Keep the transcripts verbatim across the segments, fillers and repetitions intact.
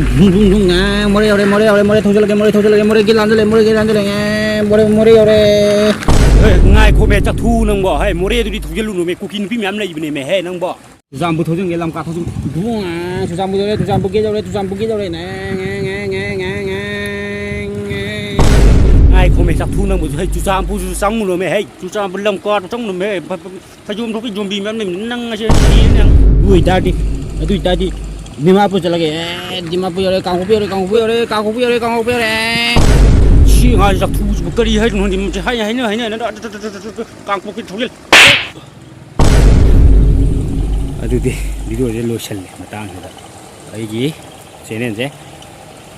ꯙꯨꯡ ꯙꯨꯡ ꯙꯨꯡ, ꯑꯦ, ꯃꯣꯔꯦ ꯌꯧꯔꯦ, ꯃꯣꯔꯦ ꯌꯧꯔꯦ, ꯃꯣꯔꯦ ꯊꯧꯖꯤꯜꯂꯒꯦ, ꯃꯣꯔꯦ ꯊꯧꯖꯤꯜꯂꯒꯦ, ꯃꯣꯔꯦ ꯒꯦꯠ ꯂꯥꯟꯖꯜꯂꯦ, ꯃꯣꯔꯦ ꯒꯦꯠ ꯂꯥꯟꯖꯜꯂꯦ, ꯑꯦ, ꯃꯣꯔꯦ, ꯃꯣꯔꯦ ꯌꯧꯔꯦ꯫ ꯍꯦ, ꯉꯥꯏꯈꯣꯃꯦ, ꯆꯥꯛꯊꯨ ꯅꯪꯕꯣ꯫ ꯍꯦ, ꯃꯣꯔꯦꯗꯨꯗꯤ ꯊꯧꯖꯤꯜꯂꯨꯅꯨꯃꯦ, ꯀꯨꯀꯤ ꯅꯨꯄꯤ ꯃꯌꯥꯝ ꯂꯩꯕꯅꯦꯃꯦ, ꯍꯦ, ꯅꯪꯕꯣ꯫ ꯆꯨꯔꯆꯥꯟꯄꯨꯔ ꯊꯧꯖꯤꯟꯒꯦ, ꯂꯝꯀꯥ ꯊꯧꯖꯤꯟ-, ꯙꯨꯡ, ꯑꯦ, ꯆꯨꯔꯆꯥꯟꯄꯨꯔ ꯌꯧꯔꯦ, ꯆꯨꯔꯆꯥꯟꯄꯨꯔ ꯒꯦꯠ ꯌꯧꯔꯦ, ꯆꯨꯔꯆꯥꯟꯄꯨꯔ ꯒꯦꯠ ꯌꯧꯔꯦ, ꯅꯦ, ꯉꯦ, ꯉꯦ, ꯉꯦ, ꯉꯦ, ꯉꯦ, ꯉꯦ, ꯉꯦ꯫ ꯉꯥꯏꯈꯣꯃꯦ, ꯆꯥꯛꯊꯨ ꯅꯪꯕꯣ, ꯍꯦ, ꯆꯨꯔꯆꯥꯟꯄꯨꯔꯁꯨ ꯆꯪꯉꯨꯅꯨꯃꯦ, ꯍꯦ, ꯆꯨꯔꯆꯥꯟꯄꯨꯔ ꯂꯝꯀꯥꯗꯣ ꯆꯪꯉꯨꯅꯨꯃꯦ, ꯐ-, ꯐ-, ꯐꯩꯖꯣꯝ ꯊꯣꯛꯄꯤ ꯖꯣꯝꯕꯤ ꯃꯌꯥꯝ ꯂꯩꯕꯅꯤ, ꯅꯪ ꯉꯁꯤ ꯁꯤꯔꯅꯤ ꯅꯪ꯫ ꯑꯗꯨ ꯑꯣꯏꯇꯥꯔꯗꯤ, ꯑꯗꯨ ꯑꯣꯏꯇꯥꯔꯗꯤ ꯗꯤꯃꯥꯄꯨꯔ ꯆꯠꯂꯒꯦ꯫ ꯑꯦ, ꯗꯤꯃꯥꯄꯨꯔ ꯌꯧꯔꯦ, ꯀꯥꯡꯄꯣꯛꯄꯤ ꯌꯧꯔꯦ, ꯀꯥꯡꯄꯣꯛꯄꯤ ꯌꯧꯔꯦ, ꯀꯥꯡꯄꯣꯛꯄꯤ ꯌꯧꯔꯦ, ꯀꯥꯡꯄꯣꯛꯄꯤ ꯌꯧꯔꯦ꯫ ꯁꯤ ꯑꯉꯥꯡꯁꯤ ꯆꯥꯛꯊꯨꯁꯤꯕꯨ ꯀꯔꯤ ꯍꯥꯏꯅꯣ ꯈꯪꯗꯦ, ꯃꯁꯤ ꯍꯥꯏꯅ, ꯍꯥꯏꯅ, ꯍꯥꯏꯅ, ꯀꯥꯡꯄꯣꯛꯄꯤ ꯊꯧꯖꯤꯜ꯫ ꯑꯗꯨꯗꯤ ꯚꯤꯗꯤꯑꯣꯁꯦ ꯂꯣꯏꯁꯜꯂꯦ ꯃꯇꯥꯡꯁꯤꯗ꯫ ꯑꯩꯒꯤ ꯆꯦꯅꯦꯜꯁꯦ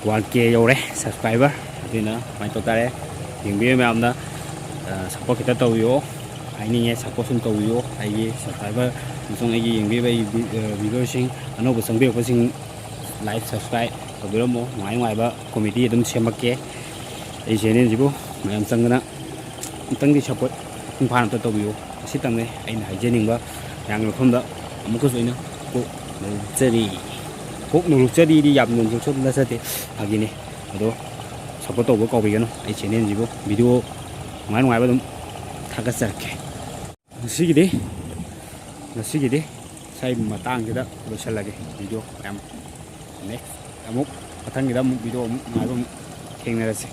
ꯋꯥꯟ ꯀꯦ ꯌꯧꯔꯦ subscriber꯫ ꯑꯗꯨꯅ ꯀꯃꯥꯏꯅ ꯇꯧ ꯇꯥꯔꯦ? ꯌꯦꯡꯕꯤꯕ ꯃꯌꯥꯝꯅ, ꯑ, support ꯈꯤꯇ ꯇꯧꯕꯤꯌꯣ ꯍꯥꯏꯅꯤꯡꯉꯦ꯫ Support ꯁꯨꯝ ꯇꯧꯕꯤꯌꯣ꯫ ꯑꯩꯒꯤ subscriber ꯑꯃꯁꯨꯡ ꯑꯩꯒꯤ ꯌꯦꯡꯕꯤꯕ ꯑꯩꯒꯤ vi-, ꯑ, viewerꯁꯤꯡ, ꯑꯅꯧꯕ ꯆꯪꯕꯤꯔꯛꯄꯁꯤꯡ, like, subscribe ꯇꯧꯕꯤꯔꯝꯃꯣ꯫ ꯅꯨꯡꯉꯥꯏ ꯅꯨꯡꯉꯥꯏꯕ comedy ꯑꯗꯨꯝ ꯁꯦꯝꯃꯛꯀꯦ꯫ ꯑꯩ ꯆꯦꯅꯦꯜꯁꯤꯕꯨ ꯃꯌꯥꯝ ꯆꯪꯗꯅ ꯑꯃꯨꯛꯇꯪꯗꯤ support ꯃꯄꯨꯡ ꯐꯥꯅ ꯑꯝꯇ ꯇꯧꯕꯤꯌꯨ꯫ ꯑꯁꯤꯇꯪꯅꯦ ꯑꯩꯅ ꯍꯥꯏꯖꯅꯤꯡꯕ꯫ ꯃꯌꯥꯝꯒꯤ ꯃꯐꯝꯗ ꯑꯃꯨꯛꯀꯁꯨ ꯑꯩꯅ ꯀꯣꯛ ꯅꯧꯖꯔꯤ꯫ ꯀꯣꯛ ꯅꯧꯖꯔꯤꯗꯤ ꯌꯥꯝ ꯅꯧꯖꯕꯁꯨ ꯅꯠꯆꯗꯦ, ꯐꯥꯒꯤꯅꯤ꯫ ꯑꯗꯣ support ꯇꯧꯕ ꯀꯥꯎꯕꯤꯒꯅꯨ ꯑꯩ ꯆꯦꯅꯦꯜꯁꯤꯕꯨ꯫ ꯚꯤꯗꯤꯑꯣ ꯅꯨꯡꯉꯥꯏ ꯅꯨꯡꯉꯥꯏꯕ ꯑꯗꯨꯝ ꯊꯥꯒꯠꯆꯔꯛꯀꯦ꯫ ꯉꯁꯤꯒꯤꯗꯤ, ꯉꯁꯤꯒꯤꯗꯤ ꯁ꯭ꯋꯥꯏ ꯃꯇꯥꯡꯁꯤꯗ ꯂꯣꯏꯁꯤꯜꯂꯒꯦ ꯚꯤꯗꯤꯑꯣ ꯃꯌꯥꯝ꯫ Next ꯑꯃꯨꯛ, ꯃꯊꯪꯒꯤꯗ ꯑꯃꯨꯛ ꯚꯤꯗꯤꯑꯣ ꯑꯃꯨꯛ ꯅꯨꯡꯉꯥꯏꯕ ꯑꯃꯨꯛ ꯊꯦꯡꯅꯔꯁꯤ꯫